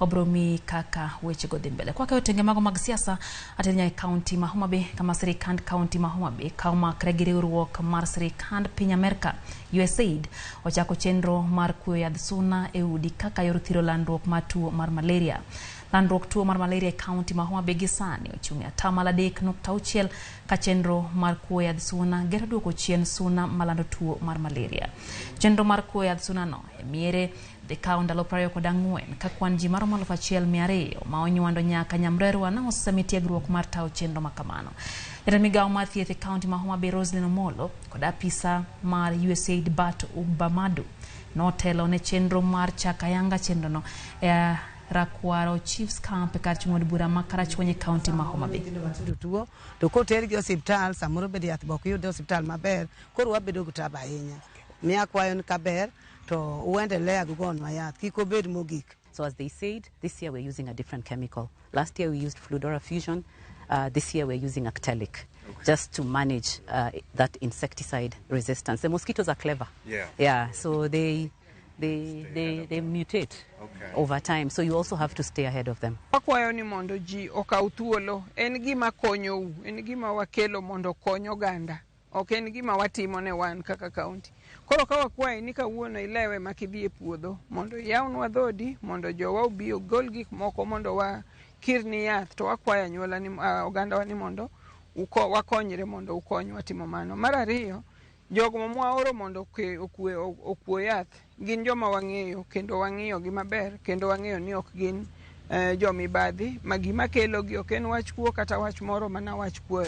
Wabiro miyi kaka wechego dhi mbele. Kwakayo tenge mago mag siasa, ateri nyaka e kaunti ma Homa Bay kama sirikand kaunti ma Homa Bay ka omakre gi riwruok mar sirikand piny Amerka USAID ochako chenro mar kuoyo yadh suna e udi kaka yor thiro landruok mar tuo mar malaria. Landruok tuo mar malaria e kaunti ma Homa Bay gi sani ochung' e atamalo 3.6 ka chenro mar kuoyo yadh suna gero duoko chien suna malando tuo mar malaria. Chenro mar kuoyo yadh suna no e miere dhi kawo ndalo 24 ka kwan ji maromo 1200 ma onywando nyaka nyamrerwa ne osemi tiegruok mar tayo chenro ma kamano. Jatend migawo mar thieth e kaunti ma Homa Bay Roselyn Omolo kod apisa mar USAID Bart Ubamadu notelo ne chenro mar chako ayanga chenrono e Rakwaro Chiefs Camp e kar chung' od bura ma Karachuonyo e kaunti ma Homa Bay. Nyithindo matindo tuo to kotergi e osiptal samoro bende yath be ok yud e osiptal maber koro wabedo gi tabu ahinya. Miyo akwayo ni kaber to uendelea gi gonwa yath kik obed mogik. So as they said, this year we're using a different chemical. Last year we used Fludora Fusion. This year we're using Actellic, just to manage that insecticide resistance. The mosquitoes are clever. Yeah. So they mutate over time. So you also have to stay ahead of them. Wakwayo ni mondo ji okaw thuolo, en gima konyou, en gima wakelo mondo okony oganda, ok en gima watimo ne wan kaka kaunti. Koro ka wakwayi ni kawuono ilewe ma kidhi e puodho mondo iyawnwa dhodi mondo jowa obi ogol gik moko mondo wakirni yath to wakwayo anyuola ni ogandawa ni mondo uko, wakonyre mondo ukonywa timo mano. Mar ariyo, jogo mwaoro mondo okwe, okuo yath gin joma wang'eyo kendo wang'iyo gi maber kendo wang'eyo ni ok gin jomibadhi ma gima kelogi ok en wach kuo kata wach moro mana wach kuoyo.